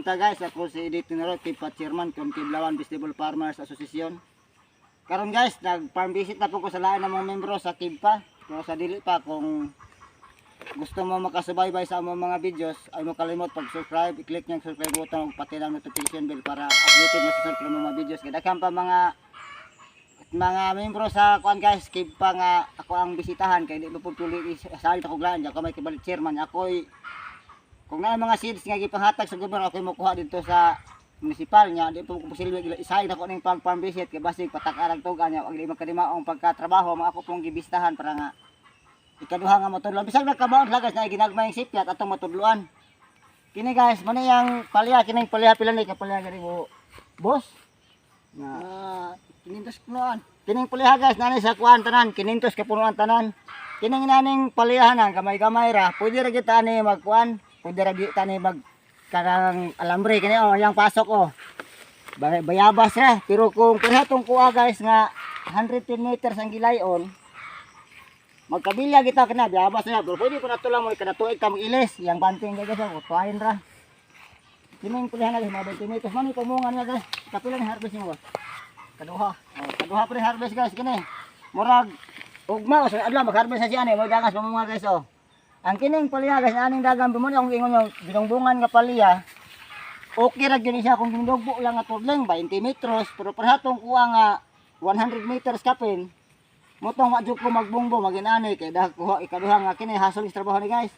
buntag, guys. Ako si Edith Tinero, KIVPA Chairman kung Kiblawan Vegetable Farmers Association. Karon, guys, nag-farm visit na po ko sa lain ng mga membro sa KIVPA. Pero sa dili pa, kung gusto mo makasubaybay sa among mga videos, ay mo kalimot pag-subscribe, i-click niyang subscribe button ug pati lang notification bell para updated mo sa sunod mga videos. Kay daghan pa mga membro sa kuan, guys, KIVPA nga ako ang bisitahan kay di mo pud puli sa ako glaan, ako may kibalik chairman. Ako'y kung naa mga seeds nga gipanghatag sa gobyerno, ako'y mokuha dito sa munisipal nya di po ko posible isay nako ning pag farm visit kay basig patak-arag tuga nya wag di magkadimaong pagkatrabaho mga ako pong gibistahan para nga ikaduha nga matudloan bisag nagkabaon guys na ginagmay ang sipyat atong matudloan kini, guys. Mo ni yang palya, kining palya, pila ni kapalya gani mo, boss, nga? 500 punuan. Kining palya, guys, nani sa kuan tanan 500 ka punuan tanan. Kining naning palyahan ang gamay-gamay ra, pwede ra kita ani magkuan, pwede ra kita ani mag kanang alambre kini, oh, yang pasok, oh. Bayabas ra, pero kung pareha tong kuha, guys, nga 110 meters ang gilayon, magkabilya kita kana bayabas ra, pero pwede ko na lang mo kada tuig ka mag-ilis yang banting, guys, oh, tuwain ra. Kining palyahan na, guys, mga 20 meters man pamungan niya, guys. Kapila ni harvest mo ba? Kaduha. Oh, kaduha pa rin harvest, guys, kini. Murag ugma o sa adlaw mag-harvest na siya ani, mo dagas pamunga, guys, oh. Ang kining palya, guys, aning dagan mo ni akong ingon yung binungbungan nga palya. Okay ra gyud siya kung ginugbo lang nga tudling 20 metros, pero parhatong kuha nga 100 meters kapin. Motong wa jud ko magbungbo maginani kay dahil kuha ikaduha nga kini hasol sa trabaho ni, guys.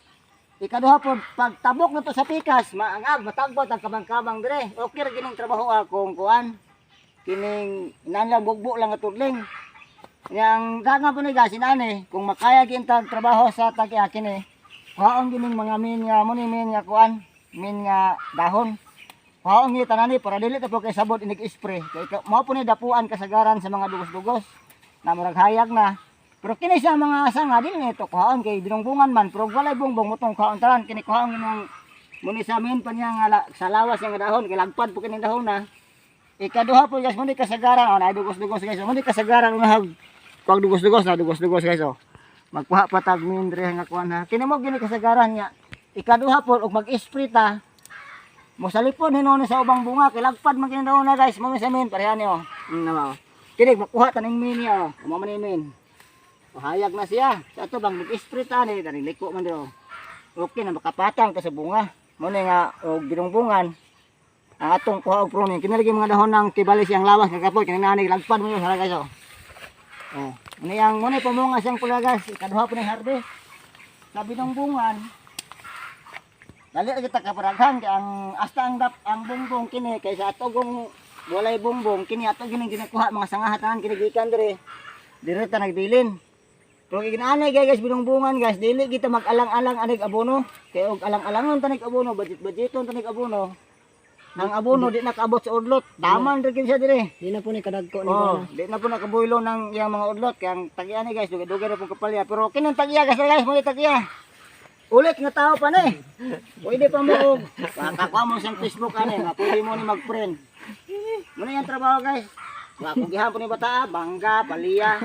Ikaduha po, pagtabok na to sa pikas, maangag, matagbot ang kabang-kabang dire. Okay ra gining trabaho akong kuan. Kining inan lang bugbo lang nga tudling. Yang dagan po ni, guys, inani, kung makaya gintag trabaho sa tag kini. Kuhaon gining mga min nga mo ni min nga kuan, min nga dahon. Kuhaon ni tanani para dili ta po kay sabot inig spray. Kay mao po ni dapuan kasagaran sa mga dugos-dugos. Na murag hayag na. Pero kini siya mga sanga dili nito kuhaon kay binungbungan man, pero walay bungbong motong kuhaon tanan kini, kuhaon gining muni sa min pa niya nga sa lawas niya nga dahon kay lagpad po kining dahon na. Ikaduha po, guys, muni kasagaran, oh, na dugos-dugos, guys. Muni kasagaran unahag pag dugos-dugos na dugos-dugos, guys, oh. Magkuha pa tag min diri nga kuan ha. Kini mo gini kasagaran niya. Ikaduha po, og mag-spray ta. Mosalipon hinuon sa ubang bunga kay lagpad man kini dahon na, guys. Mo sa min pareha ni, oh. Naman, oh. Kini makuha taning min niya, oh. Mo man ni min. O hayag na siya. Sa ato bang mag-spray ta ni dani liko man diri, oh. Okay na makapatang ka sa bunga. Mo ni nga og binungbungan ang atong kuha og pruning. Kini lagi mga dahon ng kibali siyang lawas nga kapoy kini nani lagpad mo yun guys, oh. Oh, ano yang muna pamunga siyang pula, guys. Ikaduha po ng harvest. Sa binungbungan, dali ra kita kaparaghan kay ang hasta ang dap ang bungbong kini kay sa ato kung walay bungbong kini ato gining ginakuha mga sangahatan kini gikan dire. Dire ta nagbilin. Pero ginaanay, guys, binungbungan, guys, dili kita mag-alang-alang anig abono. Kay og alang-alangon tanig abono, budget-budgeton tanig abono. Ang abono di nakaabot sa udlot. Taman ra gid siya dire. Di na po ni kadagko ni Oh, kuan. di na po nakabuylo ng iyang mga udlot. Kaya ang tagiya ni, guys, dugay-dugay na pong kapalya. Pero kinang tagiya, guys, guys, muna tagiya. Ulit nga tao pa ni. Pwede pa mo og makakuha mo siyang Facebook ani, nga pwede mo ni mag-friend. Muna yung trabaho, guys. Wa kung gihapon ni bata, bangga, palya.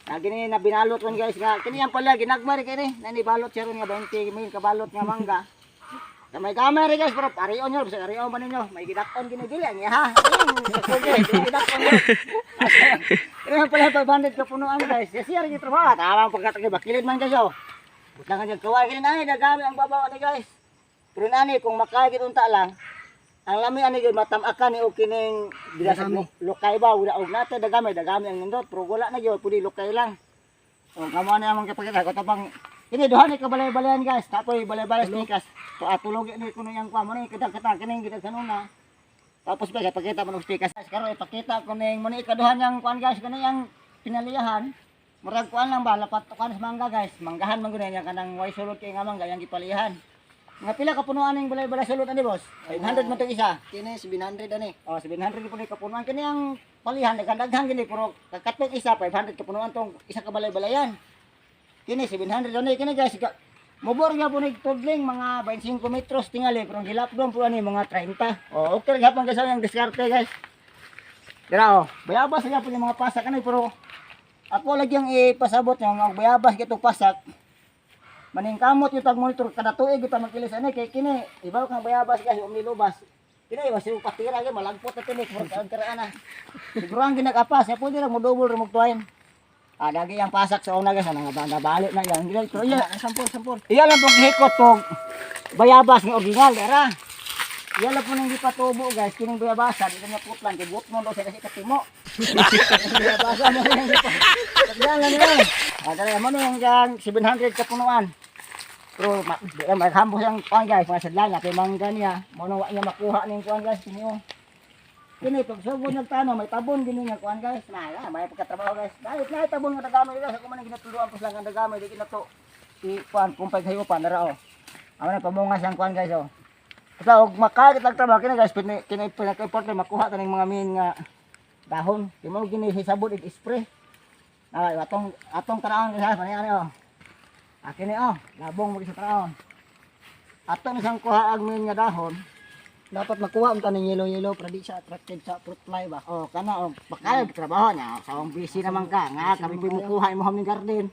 Lagi ni na binalot ron, guys, nga kini ang palya ginagmay rin kini. Nani balot siya ron nga 20 mil kabalot nga mangga. Gamay-gamay rin, guys, pero parion nyo, bisag arion ba ninyo? May gidakon gini dili ang iya ha. Ayun, sa kugi, dili gidakon nyo. Kaya pala 500 ka punuan, guys. Kasi siya rin yung trabaho. Tama ang pagkatagay, bakilid man, guys, oh. Butangan dyan, kaway kini nani, nagami ang babaw ni, guys. Pero nani, kung makaya unta lang, ang lami ani gyud matamakan ni og kining dila sa Dagami. Lukay ba wala og nata dagami dagami ang nindot, pero wala na gyud, pwede lukay lang. O kamo na among kapakita ko tapang kini duha ni kabalay-balayan, guys. Tapoy balay-balay sneakers. To atulog ni kuno yang kwa mo ni kita kita kining kita kanuna. Tapos ba ipakita mo og stickers. Karon ipakita ko ning mo ni ikaduha niyang kuan, guys, kani yang pinaliyahan. Murag kuan lang ba lapat kuan sa mangga, guys. Manggahan man gud niya kanang way sulod kay nga mangga yang gipalihan. Nga pila ka punuan ning balay-balay sulod ani, boss? 500 man tong isa. Kini 700 ani. Oh, 700 po ni kapunuan kini ang palihan, daghan-daghan kini, pero kakatong isa 500 kapunuan tong isa ka balay-balayan. Kini 700 ani kini, guys. Mobor nga po ni tudling mga 25 metros tingali, pero ang gilapdon po ani mga 30. Oh, okay ra gihapon, guys, ang diskarte, guys. Dira oh, bayabas ra po yung mga pasak ani, pero ako lagi ang ipasabot nga mga bayabas gitong pasak. Maningkamot yung tag monitor kada tuig kita magkilis ani kay kini ibaw kang bayabas, guys, umilubas. Kini wasi patira gyud, malagpot na tinik murag ang karaan na. Siguro ang ginagapas, ya pwede ra mo double ra magtuwain. Ah, dagi ang pasak sa una guys, nang nabali na yan. Pero iya, Sampol, sampol. iya lang pong gihikot tong bayabas nga original, dara. Iya lang po nang gipatubo guys, kining bayabasa, di kanya putlan, kay buot mo daw siya kasi katimo. Bayabasa mo rin ang Tagdan lang nila. Ah, dara mo na hanggang 700 kapunuan. Pero ma, di lang maghambos ang kuan guys, mga sadlan na kay mangga niya. Mo na wa niya makuha ning kuan guys, kini oh. Kini pag sugod nagtano, may tabon gini nga kuan guys. Na, na, may pagkatrabaho guys. Dahil na tabon nga tagamay guys, ako man ang ginatuluan ko lang ang tagamay, di kinato. I kuan kumpay kayo pa nara oh. Amo na pamungas ang kuan guys oh. Basta og makagit lang trabaho kini guys, kini kini pinaka-importante makuha taning mga main nga dahon. Di mo gini hisabot ig spray. Ah, atong atong tanaon guys, ani ani oh. Akin ni oh, labong mo sa tanaon. Atong isang kuha ang main nga dahon. Dapat makuha ang taning yellow-yellow para di siya attracted sa fruit fly ba. Oh, kana oh, baka trabaho na, sa akong busy naman ka. Nga kami po mukuha imo aming garden.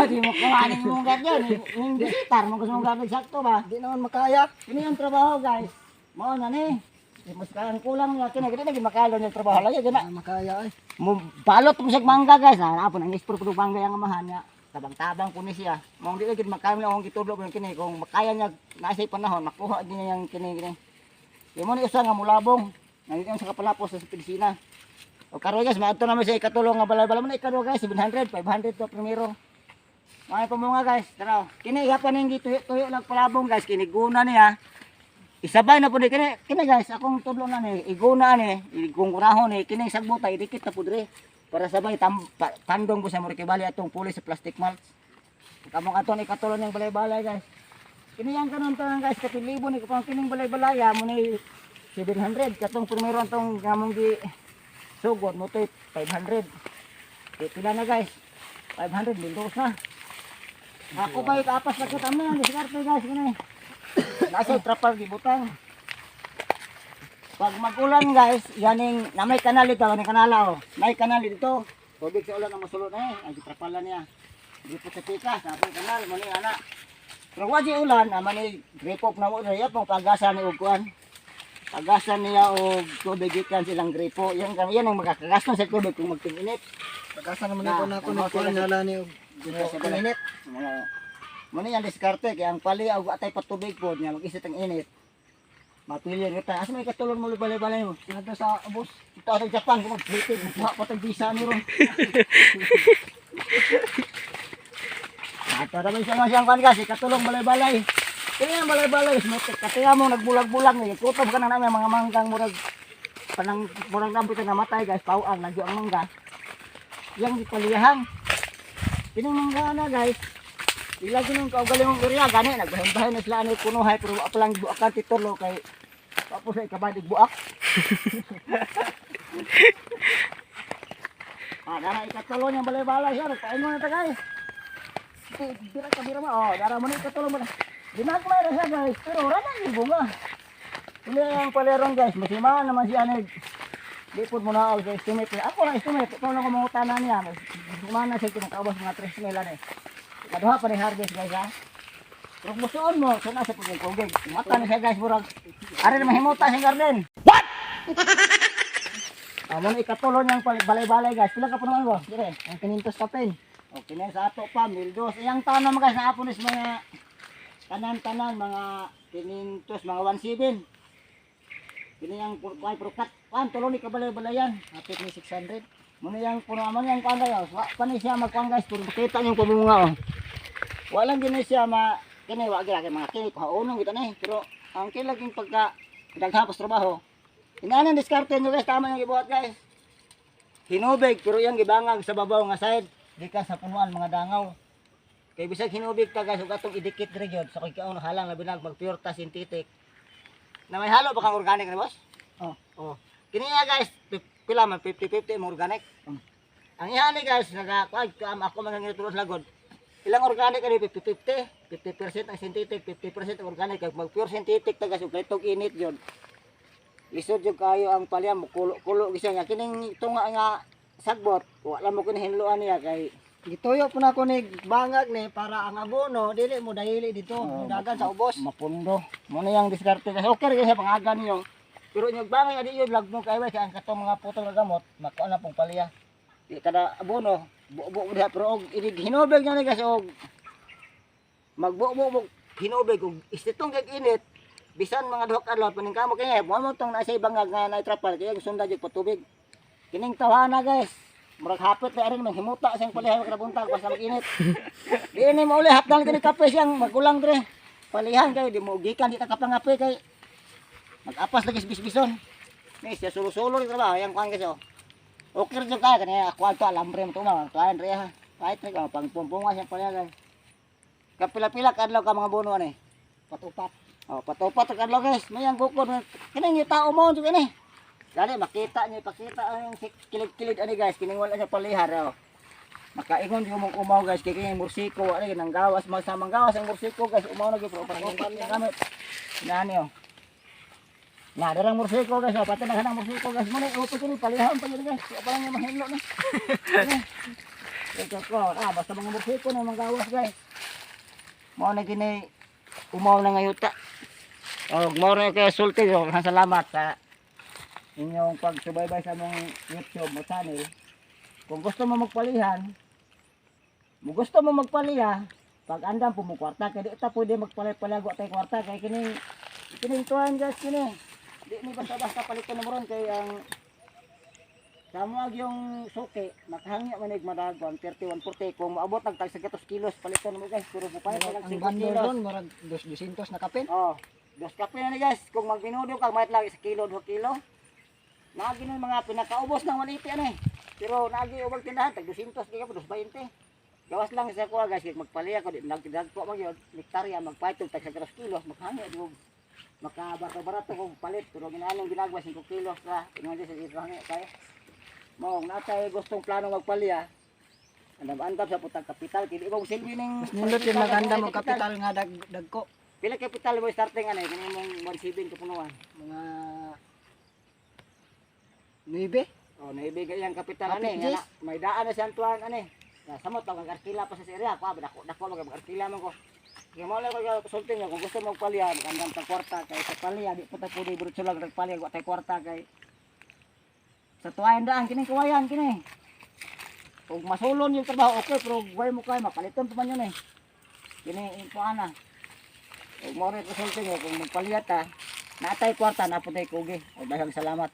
Di mo kuha ning imong garden, ning visitar mo gusto mong garden sakto ba? Di naman makaya. Kini ang trabaho guys. Mao na ni. Mas kang kulang nga kini gid naging makalo ng trabaho lagi gina. Di makaya ay. Mo balot mo siya mangga guys. Na napon ang ispro pud mangga ang amahan niya. Tabang-tabang ko ni siya. Mao di gid makaya na akong gitudlo ko kini kung makaya niya nasa panahon makuha din niya yang kini kini. Di mo ni usa nga mulabong. Nandito sa kapalapos sa Pilsina. O karon guys, maadto naman sa ikatulong nga balay-balay mo na ikadua guys, 700, 500 to primero. Mga pamunga guys, tara. Kini gapan ning gituyo-tuyo lang palabong guys, kini guna niya. Isabay na po ni kini, kini guys, akong tudlo na ni, iguna ni, igunggunahon ni, kini sagbota idikit na po dire para sabay tam, pa, tandong po sa murikibali atong puli sa plastic mulch. Kamong aton ikatulong niyang balay-balay guys. Kini yang kanon tanan guys, kapilibo ni kapang kining balay-balay mo ni 700 katong primero atong ngamong gi sugod mo to'y 500. Di pila na guys? 500 mildos na. Ako pa apas na kita na, diskarte guys kini. Nasa trapal gibutang. Pag magulan guys, yaning na may kanal dito, may kanala oh. May kanal dito. Tubig sa ulan ang masulod na eh, ang gitrapalan niya. Di po sa pikas, na kanal mo ni ana. Pero wa di ulan, naman ni gripo na mo diri pong pagasa ni og kuan. Pagasa niya og tubig gikan silang gripo. Yan kami yan ang makakagaston sa tubig kung magtinginit. Pagkasa naman Na, ako na ako tanaw nagkuha sila. nala ni og Dito sa balay. init. Muna yan diskarte kay ang pali og atay patubig po niya mag-isip ang init. Mapili kita. Asa may katulon mo balay-balay mo? Ngadto sa ubos. Ito sa Japan kung mag-plating, kuha pa tag visa ni ron. Ato ra man siya nga siyang kan kasi katulong balay-balay. Kaya ang balay-balay, katiya mo nagbulag-bulag ni kutob ka na namin mga manggang murag panang murag nabot na namatay guys, pawang lagyo ang mangga. Yang gipalihan. Kining mangga na guys. Ila ginong kaugalingong area gani nagbahin-bahin na sila ani kunuhay pero wa pa lang buakan titulo kay wa po sa ikabadig buak. Ah, dara ikatulo niyang balay-balay siya, nagpaingon na ta guys. Bira ka bira mo. Oh, dara mo na ikatulo mo na. Ginagmay ra siya guys, pero wala na yung bunga. Hindi ang palerong guys, masima naman siya ni di po mo na sa estimate. Ako lang estimate, ikaw lang kumangutana niya. Masima na siya kinakaubos mga 3 mil ani. Kaduha pa ni harvest guys ha. Pero kung gustoon mo, sana sa pagkugig. Mata na siya guys, murag. Ari na mahimuta siyang garden. What? Amo na ikatulo niyang balay-balay guys. Pila ka pa naman ba? Dire. Ang 500 kapin. Okay na sa ato pa, 1,200. Iyang tanom guys, naapon is mga tanan-tanan, mga 500, mga 1,700. Kini yang kuan pero kat kuan tulo ni kabalay-balayan. Hapit ni 600. Muna yang puno man yang kuan guys. Wa pa ni siya magkuan guys, pero makita niyo pamunga oh. Walang gini siya ma kini wa gyud mga kini kuhaonon kita ni. Pero ang kilaging pagka daghapos trabaho. Inaanan diskarte nyo guys, tama yung gibuhat guys. Hinubig pero yang gibangag sa babaw nga side, di ka sa punuan mga dangaw. Kay bisag hinubig ta guys ug atong idikit diri gyud sa kay kaon halang labi nag mag pure ta synthetic. Na may halo ba kang organic ni boss? Oh. Oh. Kini nga guys, pila man 50-50 mo organic. Ang iya ni guys, naga kuan ako man ang gitulon sa lagod. Ilang organic ani 50-50, 50% ang synthetic, 50% ang organic. Kag mag pure synthetic ta guys ug kaitog init gyud. Lisod jud kayo ang palya mo kulo-kulo gisa nga kining tunga nga sagbot, wala mo kini hinloan niya kay Gituyo po na ako ni bangag ni para ang abono dili mo dahili dito, Oh, dagan sa ubos. Mapundo. Mo na yang diskarte kasi okay ra kay sa pangaga ninyo. Pero inyong bangay adi yun lag mo kay kay ang katong mga putol nga gamot makuha na pong palya. Di kada abono buo-buo diha pero og inig hinubig niya ni guys og magbuo-buo mo hinubig og istitong kag init bisan mga duha ka adlaw paning kamo kay mo mo tong nasa bangag nga naitrapal kay sunda jud patubig. Kining tawhana, guys. Murag hapit na rin manghimuta siyang palihan kada buntag basta mag-init. Di ni mo uli hapdan kini kape siyang magulang dre. Palihan kay di mo gikan di ta kapangape kay mag-apas lagi sa bisbison. Ni siya sulo-sulo rin trabaho yang kuan kasi oh. Okay ra jud kay kani ako ato alambre mo tuma kuan re ha. Kahit re ka pang pumpunga siyang palihan. Kapila-pila kadlaw ka mga bono ani. Patupat. Oh, patupat ang kadlaw, guys. May ang bukod. Kining yung tao mo jud kini. Dali makita niyo ipakita ang kilid-kilid ani, guys. Kining wala niya palihar oh. Makaingon yung mong umaw, guys, kay kining mursiko wala gyud nang gawas magsamang gawas ang mursiko, guys. Umaw na gyud pero upat-upat niya gamit. Inani oh. Na darang mursiko, guys, oh, pati na mursiko, guys. Mo na upo kini palihon pa yun, guys. Wa pa lang yung mahilo na. Ano? Ikaw ko, ah, basta mga mursiko na mga gawas, guys. Mao na kini umaw na ngayuta. Oh, mao na kay sulti oh, salamat sa inyong pagsubaybay sa among YouTube mo channel. Kung gusto mo magpalihan, mo gusto mo magpaliha, pag andam po mo kwarta kay di ta pwede magpalay-palay wa tay kwarta kay kining kining tuan, guys, kini. Di ni basta-basta paliton mo ron kay ang Samuag yung suki, makahangya man ig madag 130 140 kung moabot nag tag 100 kilos paliton mo, guys, pero bupay pa lang Ang 5 bundle kilos. ron murag 200 na kapin. Oh, dos kape na ni, guys. Kung magbinudo ka, mahit lang 1 kilo, 2 kilo. Naagi na yung mga pinakaubos ng 180 ano eh. Pero naagi ubang tindahan, tag 200, di ka pa, 220. Gawas lang sa kuha, guys, kay magpaliya ko, di nagdagko man yun, nektarya, magpaitog, tag 3 kilos, maghangya, di ko makabarto-barato kung palit. Pero ginaanong ginagawa, 5 kilos ra, ingon di sa dito hangya kayo. Mo, kung natay gustong plano magpaliya, andam-andam sa putang kapital, kaya di ba silbi ning Mas nindot yung maganda mo kapital nga dagko. Pila kapital mo starting ano eh, kini mong 17 kapunuan? Mga 9. Oh, naibigay ang kapital Kapit, ani nga Jis. na, may daan na si Antoine ani. Na samot ang mag-arkila pa sa area ko, dako dako mag-arkila man ko. Kaya mo lang ko konsulting nga kung gusto mo magpalya, magandang tag kwarta kay sa palya di pa ta pwede diretso lang nagpalya wa tay kwarta kay sa tuwayan daan kini kawayan kini. Kung masulon yung trabaho okay pero way mo kay mapaliton pa man yun eh. Kini info ana. Ug mo rin konsulting nga kung magpalya ta, natay kwarta na pud kugi. O daghang salamat.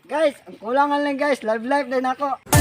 Guys, ang kulangan lang, guys, live live din ako.